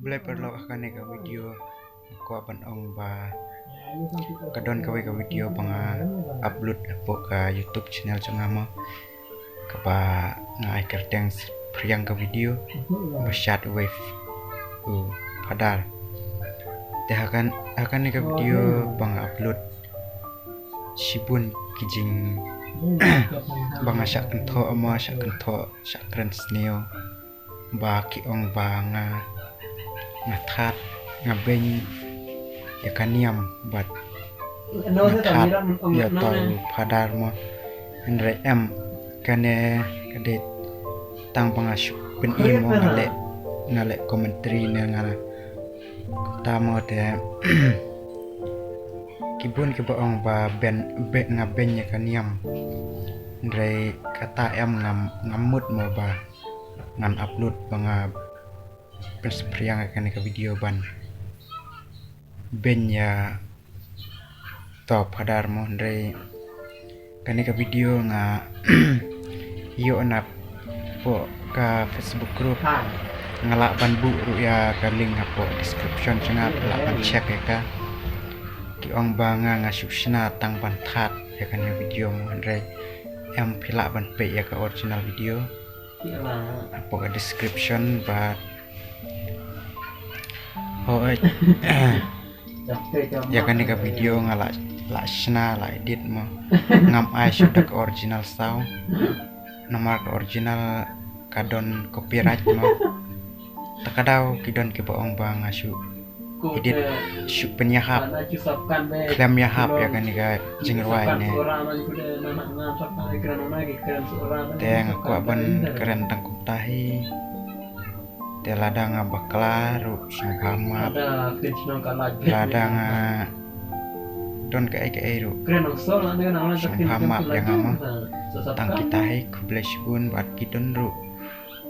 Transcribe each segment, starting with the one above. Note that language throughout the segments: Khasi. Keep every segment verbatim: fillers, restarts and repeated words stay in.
Khublei paralok, ha kane ka video kwah ban ong ba ka don kawei ka video ba nga upload hapoh ka YouTube channel jong nga mo, kaba nga ai kyrteng Phriang ka video ba shad wave u Phadar. Te ha kan, ha kane ka video ba nga upload shibun ki jing ba nga shah kynthoh mo, shah kynthoh, shah kren sniew ba ki ong ba nga, nga that, nga beiñ ïa ka niam bad nga that ïa uta u Phadar mo. Hynrei em, kane ka dei tang ba nga shu pyni mo, nga leh, nga leh commentary ne nga, kumta mo. Te ki bun kiba ong ba ben, be, nga beiñ ïa ka niam. Hynrei kata em, ngam, ngam mut mo ba ngan upload ba nga pynsaphriang ïa kane ka video ban beiñ ïa uta u Phadar mo. Hynrei kane ka video nga ïoh napoh ka Facebook group. Nga lah ban buh ruh ïa ka link hapoh description jong nga, phi lah ban check ïa ka. Ki ong ba nga, nga shu shna tang ban that ïa kane ka video mo, hynrei em, phi lah ban peit ïa ka original video hapoh ka description. Bad hooid, ïa kane ka video nga lah, lah shna, lah edit mo. Ngam ai shuh da ka original sound, namar ka original ka don copyright mo. Ta ka daw ki don kiba ong ba nga shu edit, shu pynïahap, khlem ïahap ïa kane ka jingrwai ne. Te nga kwah ban kren tang kumta hi. Te lada nga bakla ruh sngewbha map. Lada nga don kaei kaei ruh sngewbha map ïa nga mo. Tang kita hi, khublei shibun. Bad ki don ruh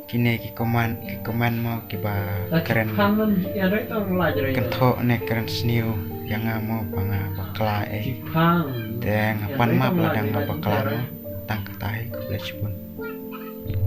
kine ki comment, ki comment mo kiba kren kynthoh ne kren sniew ïa nga mo ba nga bakla ei. Te nga pan map lada nga bakla mo. Tang kita hi, khublei shibun.